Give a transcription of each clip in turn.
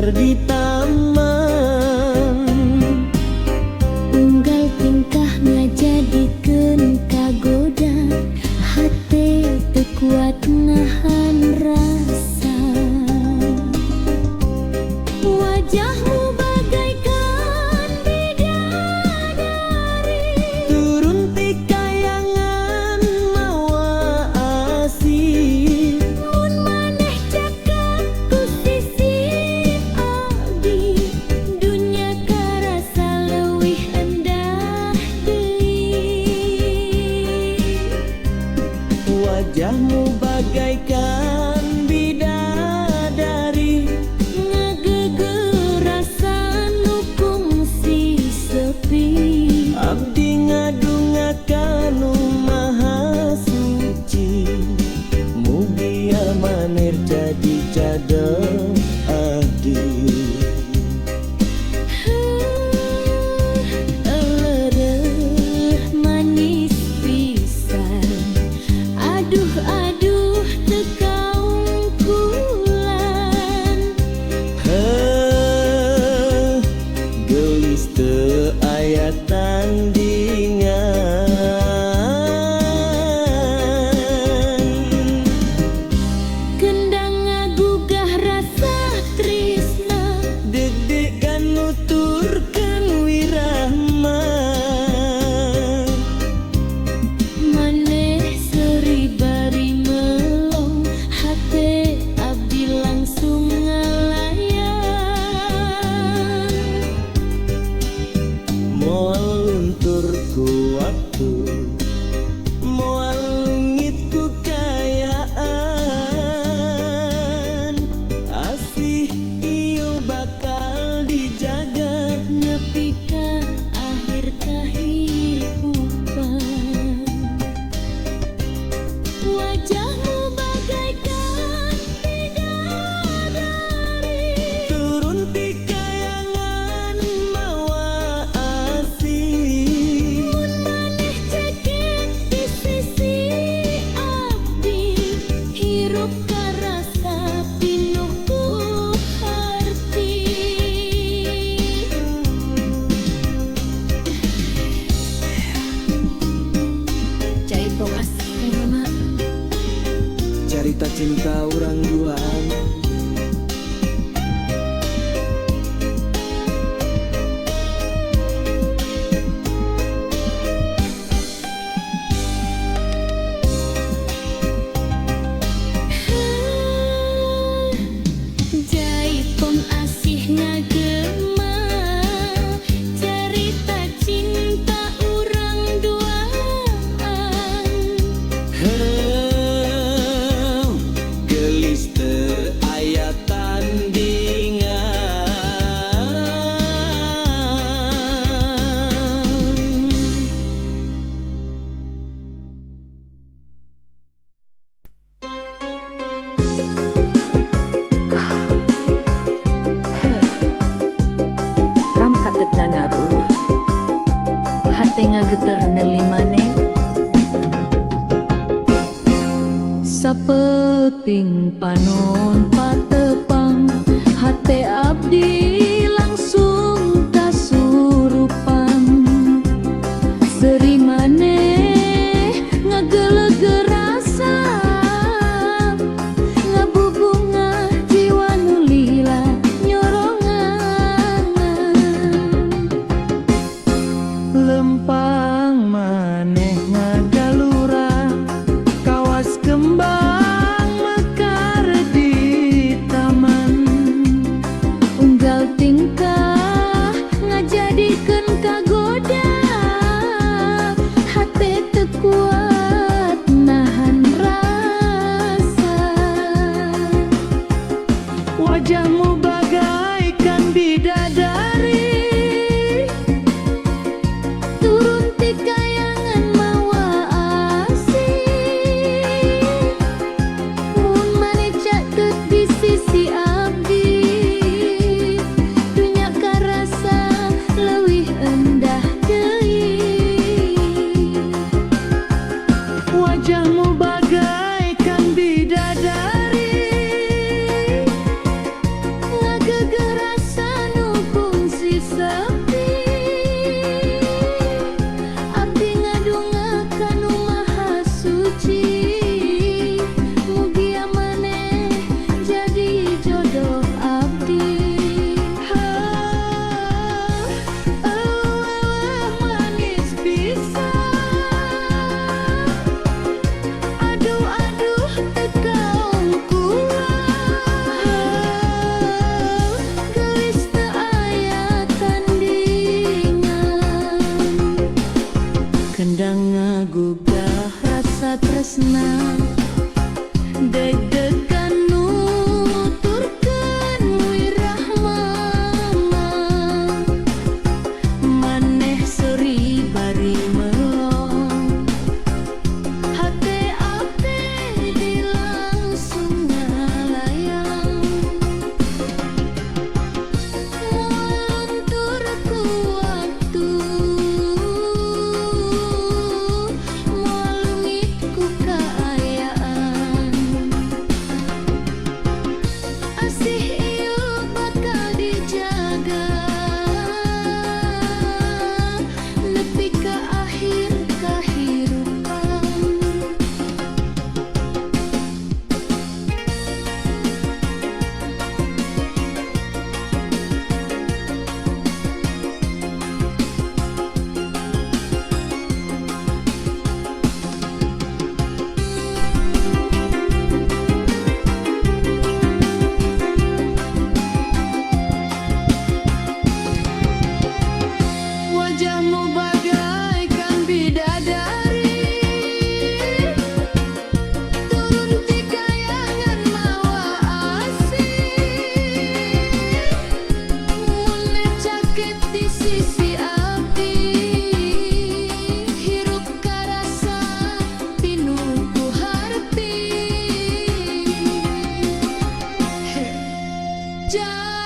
Keur di taman. Unggal tingkah ngajadikeun kagoda. Hate teu kuat nahan rasa. Wajahmu bagaikan bidadari. Turun ti kayangan mawa asih. Mun maneh caket ku sisi abdi, dunya karasa leuwih endah deui. Wajahmu bagaikan bidadari. Ngageugeuh rasa nu kungsi sepi. Abdi ngadunga kanu maha suci, mugia maneh jadi cadel abdi. Heuh, eureureuh manis pisan. Aduh aduh, teu kaungkulan. Heuh, geulis teu aya tandingan. Kendang ngagugah rasa trisna. Deg-degan nuturkeun wirahma. Maneh seuri bari melong, hate abdi langsung ngalayang. Moal luntur ku waktu, moal leungit ku kaayaan. Asih ieu bakal dijaga nepi ka akhir kahirupan. Wajahmu bagaikan bidadari. Turun ti kayangan mawa asih. Mun maneh caket di sisi abdi, hirup karasa pinuh ku harti. Cai tong asih mama. Carita cinta urang duaan. Jaipong asih ngagema carita cinta urang duaan. Heuh, geulis teu aya tandingan. Ram katetna ngaruh, hate ngageter neuli maneh. Sapeting panon patepang, hate abdi langsung kasurupan. Seuri maneh ngagelegeur rasa, ngabubungah jiwa nu lila nyorongan. Lempang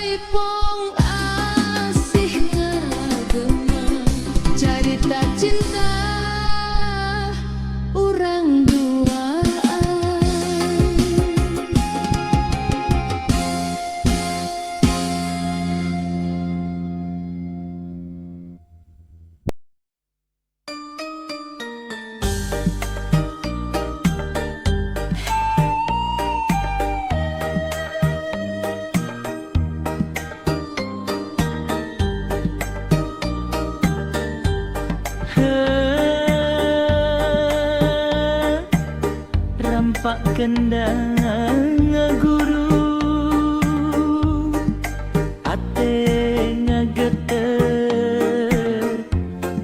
Jaipong asih ngagema carita cinta urang duaan. Rampak kendang guru, ate ngageter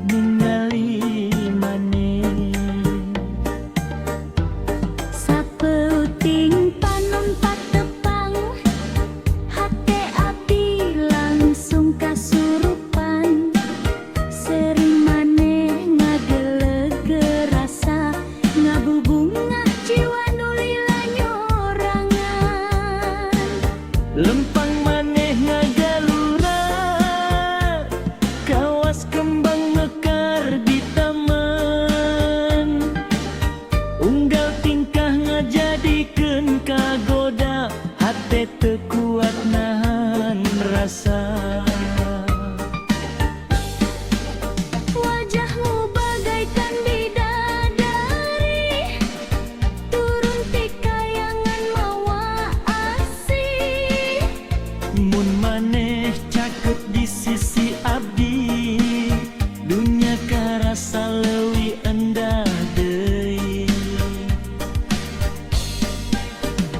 ningali maneh. Sapeuting panon patepang, hate abdi langsung kasurupan. Sering maneh ngagelege rasa ngabubungah jiwa nu lila nyorangan. Lempang maneh ngagalura kawas kembang mekar di taman. Unggal tingkah ngajadikeun kagoda, hate teu kuat nahan rasa. Wajahmu bagaikan bidadari turun ti kayangan mawa asih. Mun maneh caket di sisi abdi, dunya karasa leuwih endah deui.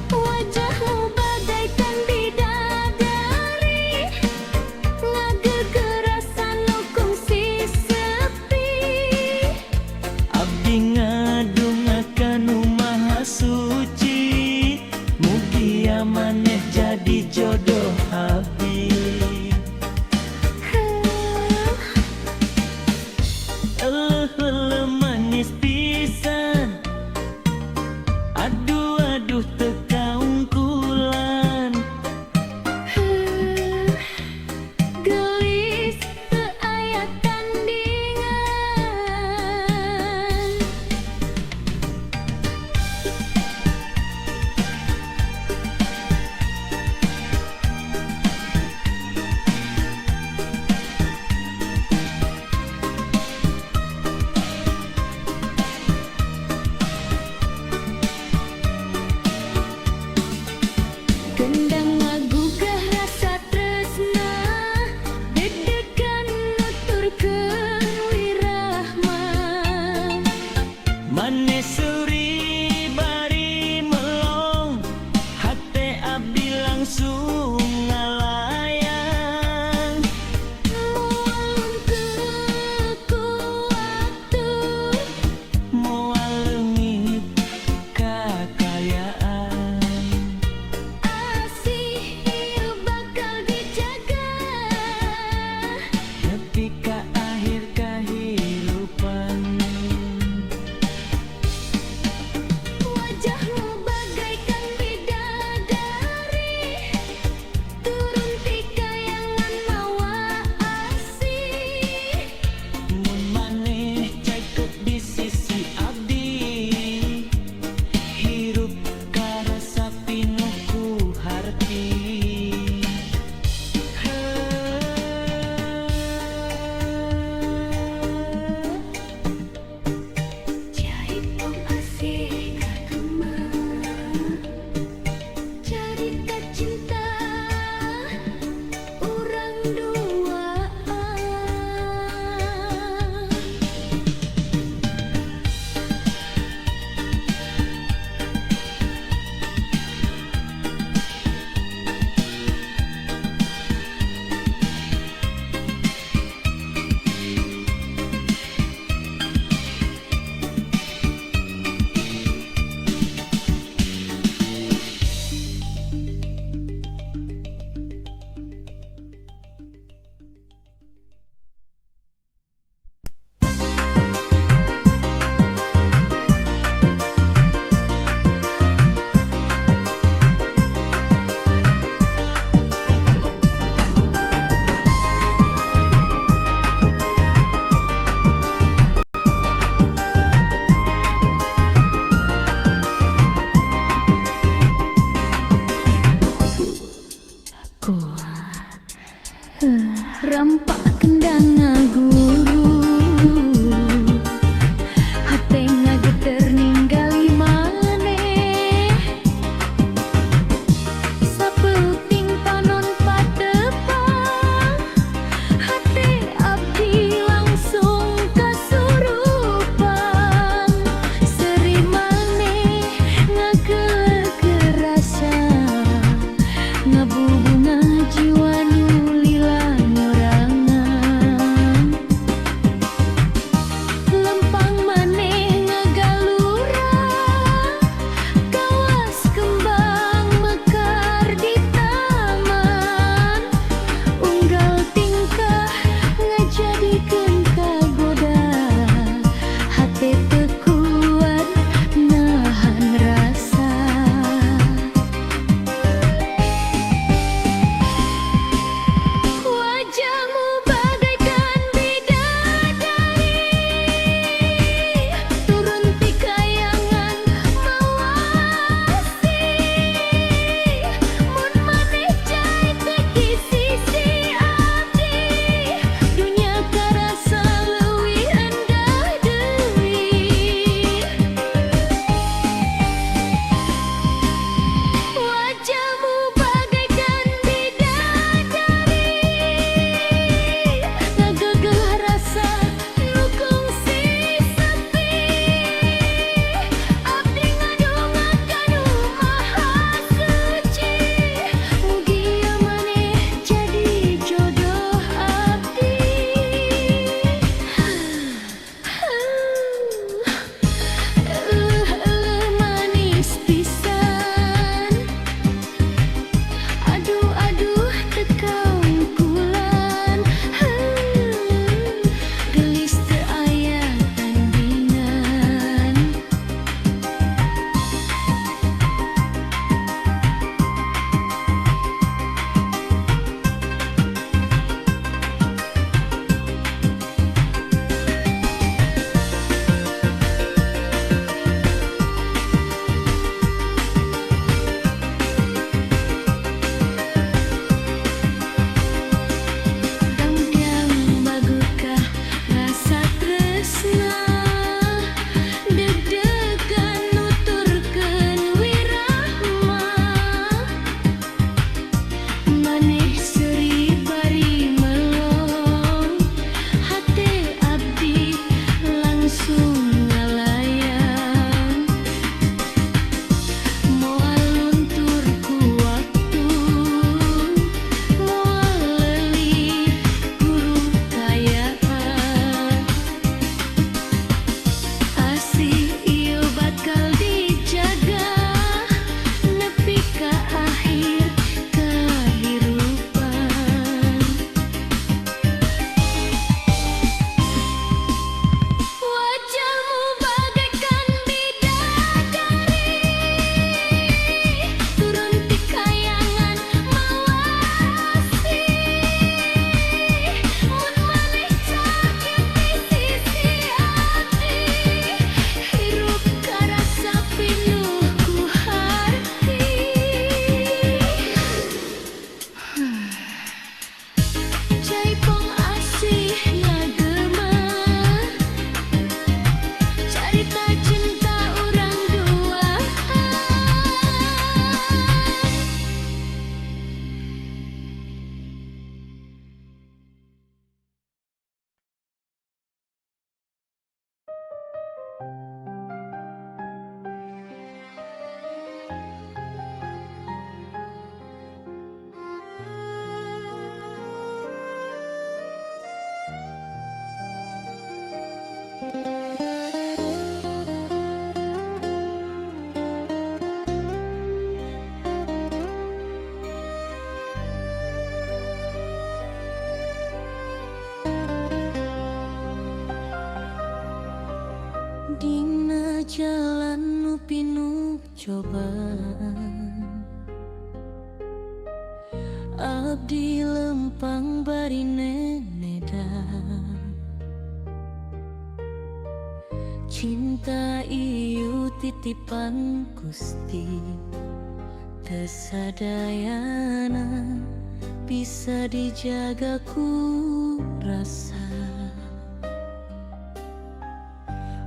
Wajahmu bagaikan bidadari. Rampak kendang ngaguru, hate ngageter ninggali maneh. Sapeuting panon patepang, hate abdi langsung kasurupan. Seuri maneh ngagelegeur rasa, ngabubunga jiwa nu lila nyorangan. Lempang maneh ngagalura, kawas kembang mekar di taman. Unggal tingkah ngajadikeun kagoda, hate teu kuat nahan rasa. Wajahmu bagaikan bidadari, turun ti kayangan mawa asih. Mun maneh caket di sisi abdi, dunya karasa leuwih endah deui. Wajahmu bagaikan bidadari, ngageugeuh rasa nu kungsi sepi. Abdi ngadonga ka Nu Maha Suci, mugia maneh jadi jodoh abdi. Euleuh euleuh manis pisan, aduh aduh teu kaungkulan. Geulis teu aya tandingan. Dangdang bagukah rasa tresna, deg-degan nuturkeun wirahma. Maneh seuri bari melong, hate abdi langsung ngalayang. Moal luntur ku waktu, moal leulit guru kaayaan. Asih ieu bakal dijaga nepi ka akhir kahirupan. Wajahmu bagaikan bidadari, turun ti kayangan mawa asih. Mun maneh caket di sisi abdi, hirup karasa pinuh ku harti. Jaipong asih ngagema, carita cinta urang duaan. Dina jalan nu pinuh cobaan, abdi lempang bari nenedang. Cinta ieu titipan Gusti, teu sadayana Bisa dijaga ku rasa.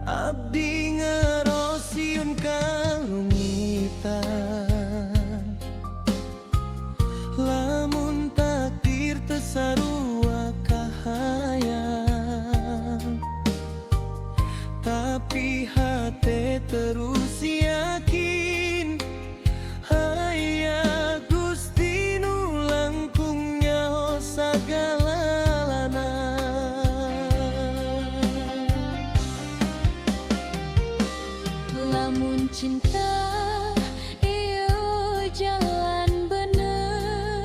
Abdi ngeraos sieun kalungitan, lamun takdir teu sarua kahayang, tapi hate terus yakin aya Gusti nu langkung nyaho sagalalana. Lamun cinta ieu jalan bener,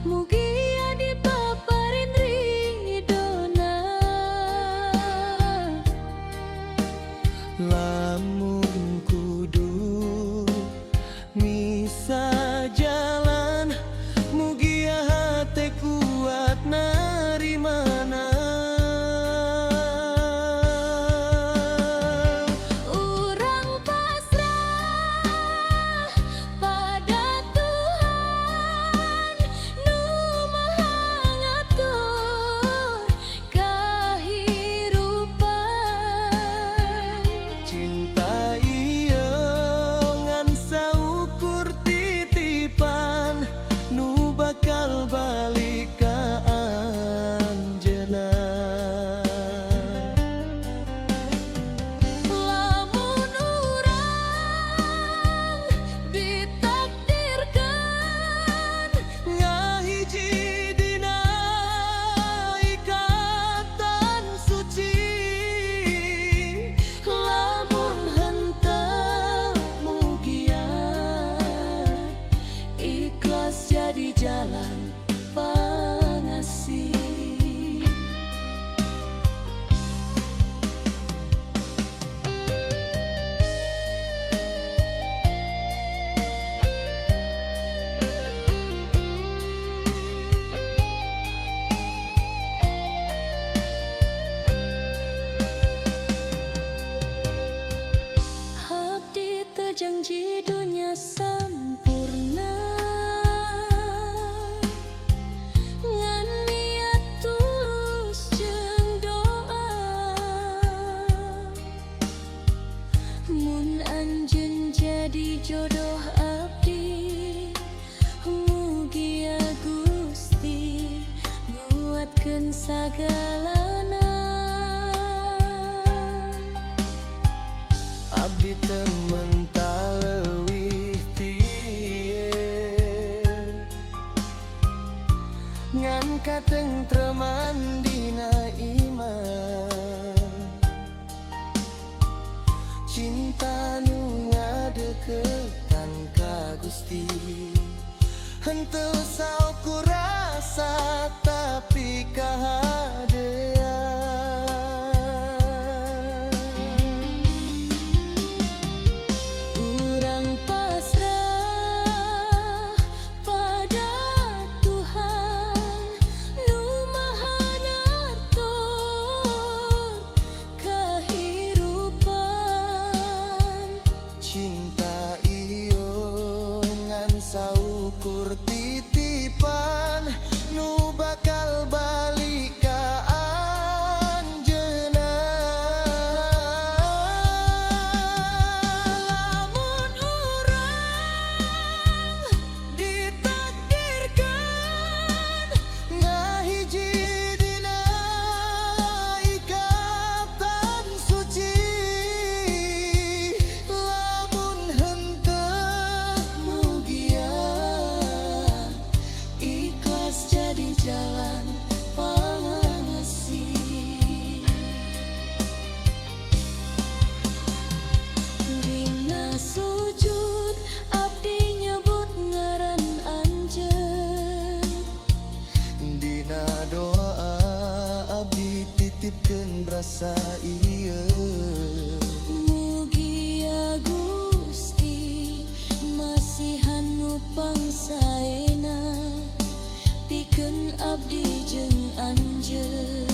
mugia dipaparin ridona. Lamun kudu misah jalan, mugia hate kuat narimana. Urang pasrah pada Tuhan nu Maha Ngatur kahirupan. Cinta ieu ngan saukur titipan nu bakal balik ka anjeunna. Lamun urang ditakdirkan ngahiji dina ikatan suci, Lamun henteu, mugia ikhlas jadi jalan pangasih. Abdi teu janji dunya sampurna, ngan niat tulus jeung doa. Mun anjeun jadi jodoh abdi, mugia Gusti nguatkeun sagalana. Abdi teu menta leuwih ti ieu, ngan katentreman dina iman, cinta nu ngadeukeutan ka Gusti, henteu saukur rasa tapi kahadean. Urang pasrah pada Tuhan nu Maha Ngatur kahirupan. Cinta ieu ngan saukur titipan nu bakal balik ka anjeunna. Lamun urang ditakdirkan ngahiji dina ikatan suci, lamun henteu, mugia ikhlas jadi jalan pangasih. Dina sujud abdi nyebut ngaran anjeun. Dina doa abdi titipkeun rasa ieu. Mugia Gusti masihan nu pangsaena pikeun abdi jeung anjeun.